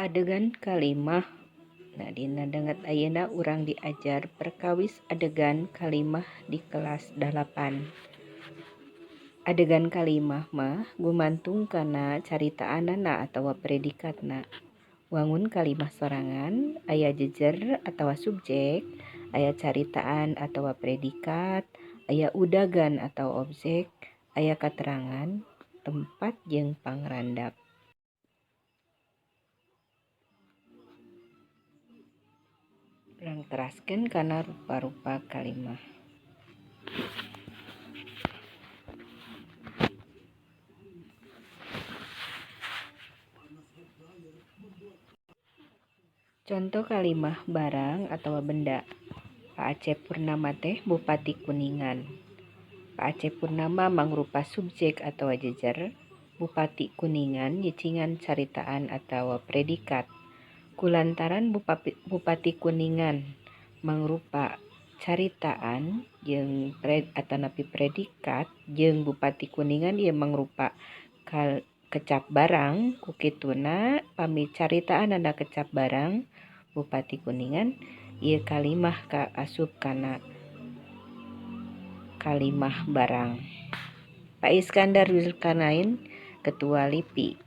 Adegan kalimah. Nah, dina danget ayeuna urang diajar perkawis adegan kalimah di kelas 8. Adegan kalimah mah gumantung kana caritaanana atawa predikatna. Wangun kalimah sorangan aya jejer atawa subjek, aya caritaan atawa predikat, aya udagan atawa objek, aya katerangan, tempat jeung pangrandak. Urang teraskeun kana rupa-rupa kalimah. Conto kalimah barang atawa benda. Pak Acep Purnama teh Bupati Kuningan. Pak Acep Purnama mangrupa subjek atawa jejer, Bupati Kuningan nyicingan caritaan atawa predikat. Kulantaran Bupati Kuningan mangrupa caritaan jeung atanapi predikat jeung Bupati Kuningan ieu mangrupa kecap barang, ku kituna pami caritaanana kecap barang Bupati Kuningan ieu kalimah kaasup kana kalimah barang. Pak Iskandar Zulkarnain Ketua LIPI.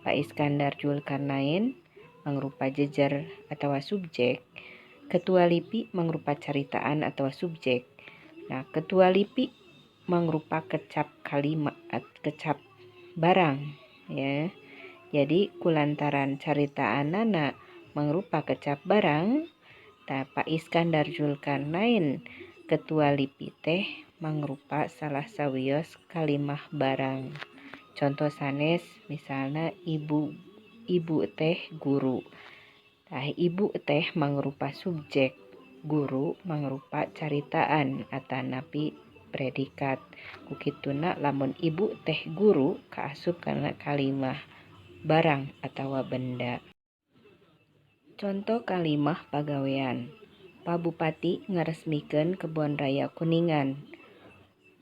Pak Iskandar Zulkarnain mangrupa jejer atawa subjek, Ketua LIPI mangrupa caritaan atawa subjek. Nah, Ketua LIPI mangrupa kecap kalima kecap barang ya. Jadi kulantaran caritaanana mangrupa kecap barang, tah Pak Iskandar Zulkarnain Ketua LIPI teh mangrupa salah sawios kalimah barang. Contoh sanes misalna ibu teh guru. Tah ibu teh mangrupa subjek, guru mangrupa caritaan atanapi predikat. Ku kituna lamun ibu teh guru kaasup kana kalimah barang atawa benda. Conto kalimah pagawean. Pak Bupati ngaresmikeun Kebon Raya Kuningan.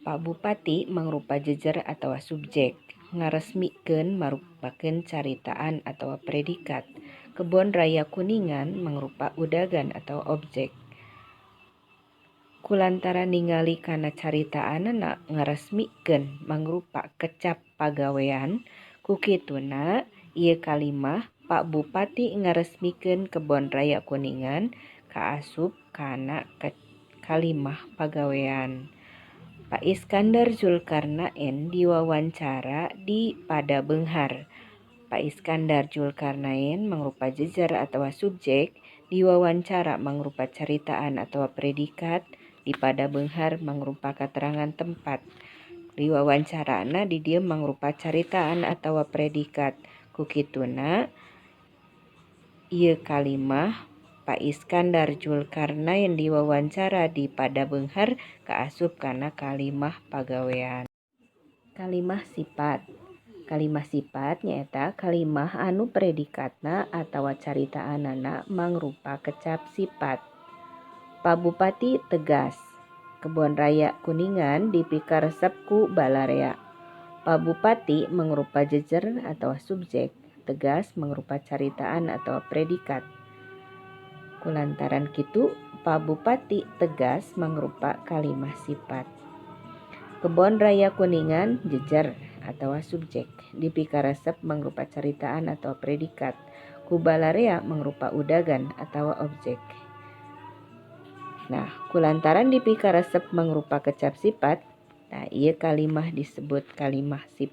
Pak Bupati mangrupa jejer atawa subjek, ngaresmikeun marupakeun caritaan atawa predikat. Kebon Raya Kuningan mangrupa udagan atawa objek. Kulantaran ningali kana caritaanana ngaresmikeun mangrupa kecap pagawean, ku kituna ieu kalimah Pak Bupati ngaresmikeun Kebon Raya Kuningan kaasup kana kalimah pagawean. Pak Iskandar Zulkarnain diwawancara di Padabeunghar. Pak Iskandar Zulkarnain mangrupa jejer atawa subjek, diwawancara mangrupa caritaan atawa predikat, di Padabeunghar mangrupa katerangan tempat. Diwawancara di dieu mangrupa caritaan atawa predikat. Ku kituna ieu kalimah Pak Iskandar Zulkarnain diwawancara di Padabeunghar kaasup kana kalimah pagawean. Kalimah sifat. Kalimah sifat nyaeta kalimah anu predikatna atawa caritaanana mangrupa kecap sifat. Pak Bupati tegas. Kebon Raya Kuningan dipikaresep ku balarea. Pak Bupati mangrupa jejer atawa subjek, tegas mangrupa caritaan atawa predikat. Kulantaran kitu Pak Bupati tegas mangrupa kalimah sifat. Kebon Raya Kuningan jejer atawa subjek, dipikaresep mangrupa caritaan atawa predikat. Ku balarea mangrupa udagan atawa objek. Nah, kulantaran dipikaresep mangrupa kecap sifat, nah ieu kalimah disebut kalimah sifat.